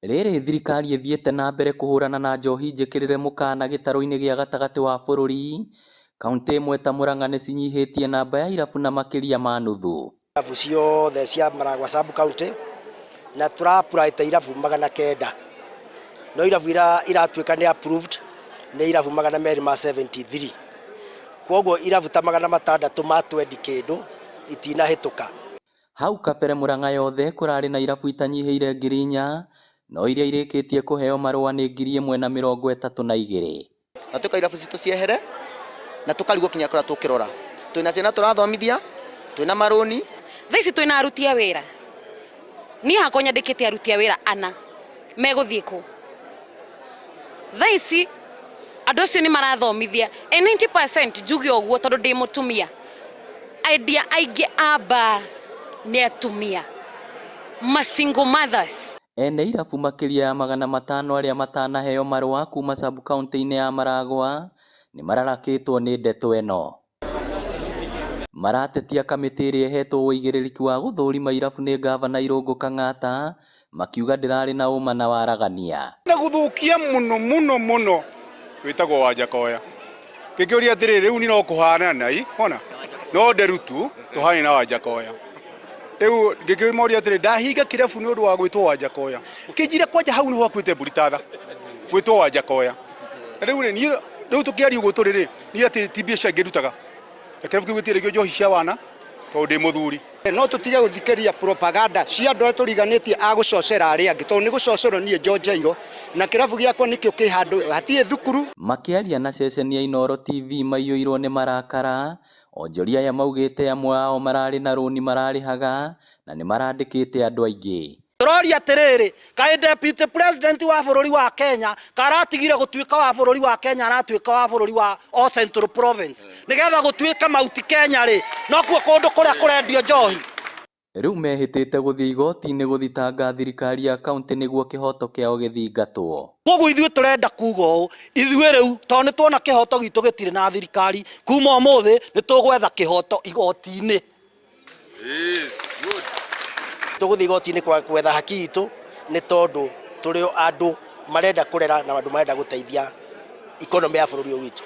Rĩrĩ thirikari ĩthiĩte na mbere kũhũrana na njohi njĩkĩrĩre mũkana gĩtarũ-inĩ gĩa gatagatĩ wa bũrũri, kauntĩ imwe ta Murang'a nĩcinyihĩtie namba ya irabu na makĩria ma nuthu. Irabu ciothe cia Maragwa sub county na tũra apply ta irabu 900, no irabu iratuĩka nĩ approved nĩ irabu 273. Kwoguo irabu ta 620 kĩndũ itinahĩtũka. Hau kabere Murang'a yothe kũrarĩ na irabu itanyihĩire 4,000, no iria irĩkĩtie kũheo marũa nĩ 1,032. Na tuka irabu citũ ciehere na tukarigwo kinya kũrĩa tũkĩrora. Twĩna ciana tũrathomithia, twĩna marũni. Thaa ici twĩna aruti a wĩra, niĩ hakwa nyandĩkĩte aruti a wĩra ana, megũthiĩ kũ? Thaa ici andũ acio nĩ marathomithia, and 90% njuge ũguo tondũ ndĩ mũtumia, endia aingĩ a bar nĩ atumia, ma single mothers. Ene irabu makĩria ya 500 arĩa matanaheo marũa kuma sub-kauntĩ-inĩ ya Maragwa nĩmararakĩtwo nĩ ndeto ĩno. Maratetia kamĩtĩ ĩrĩa ĩhetwo ũigĩrĩrĩki wa gũthũrima irabu nĩ ngavana Irũngũ Kang'ata makiuga ndĩrarĩ na ũma na waragania. Na gũthũkia mũno mũno mũno wĩtagwo Wanjakoya. Ngĩkĩũria atĩrĩrĩ, rĩu niĩ no kũhanana i ona no nderutu tũhane na Wanjakoya. Rĩu ngĩkĩmoria atĩrĩ, ndahinga kĩrabu nĩ ũndũ wa gwĩtwo Wanjakoya. Kĩnjire kwanja hau nĩho hakuĩte mbũri tatha gwĩtwo Wanjakoya. Na rĩu rĩ, niĩ rĩu tũkĩaria ũguo tũrĩ rĩ, niĩ atĩ ti biacara ingĩ ndutaga. Na kĩrabu kĩu gĩtirĩ kĩo njohi cia wana tondũ ndĩ mũthuri. No tũtige gũthikĩrĩria propaganda cia andũ arĩa tũriganĩtie a gũcocera arĩa angĩ, tondũ nĩ gũcocerwo niĩ njonjeirwo na kĩrabu gĩakwa nĩkĩo kĩ handũ hatirĩ thukuru. Makĩaria na ceceni ya Inooro TV maiyũirwo nĩ marakara, onjoria aya maugĩte amwe ao mararĩ na rũni mararĩhaga na nĩmarandĩkĩte andũ aingĩ. Tũroria atĩrĩrĩ, kaĩ deputy president wa bũrũri wa Kenya karatigire gũtuĩka wa bũrũri wa Kenya aratuĩka wa bũrũri wa o Central Province nĩgetha gũtuĩke Mount Kenya rĩ, nokuo kũndũ kũrĩa kũrendio njohi. Rĩu mehĩtĩte gũthiĩ igoti-inĩ gũthitanga thirikari ya kauntĩ nĩguo kĩhoto kĩao gĩthingatwo. Koguo ithuĩ tũrenda kuga ũũ, ithuĩ rĩu tondũ nĩ tuona kĩhoto gitũ gĩtirĩ na thirikari, kuma ũmũthĩ nĩ tũgwetha kĩhoto igoti-inĩ. Tũgũthiĩ igoti-inĩ gwetha haki itũ nĩ tondũ tũrĩ andũ marenda kũrera na andũ marenda gũteithia economy ya bũrũri ũyũ witũ.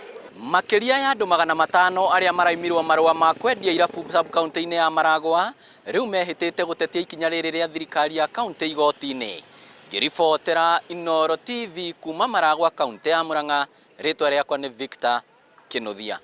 Makĩria ya andũ 500 arĩa maraimirwo marũa ma kwendia irabu sub-kauntĩ-inĩ ya Maragwa rĩu mehĩtĩte gũtetia ikinya rĩrĩ rĩa thirikari ya kauntĩ igoti-inĩ. Ngĩribotera Inooro TV kuma Maragwa kauntĩ ya Murang'a, rĩtwa rĩakwa nĩ Victor Kĩnuthia.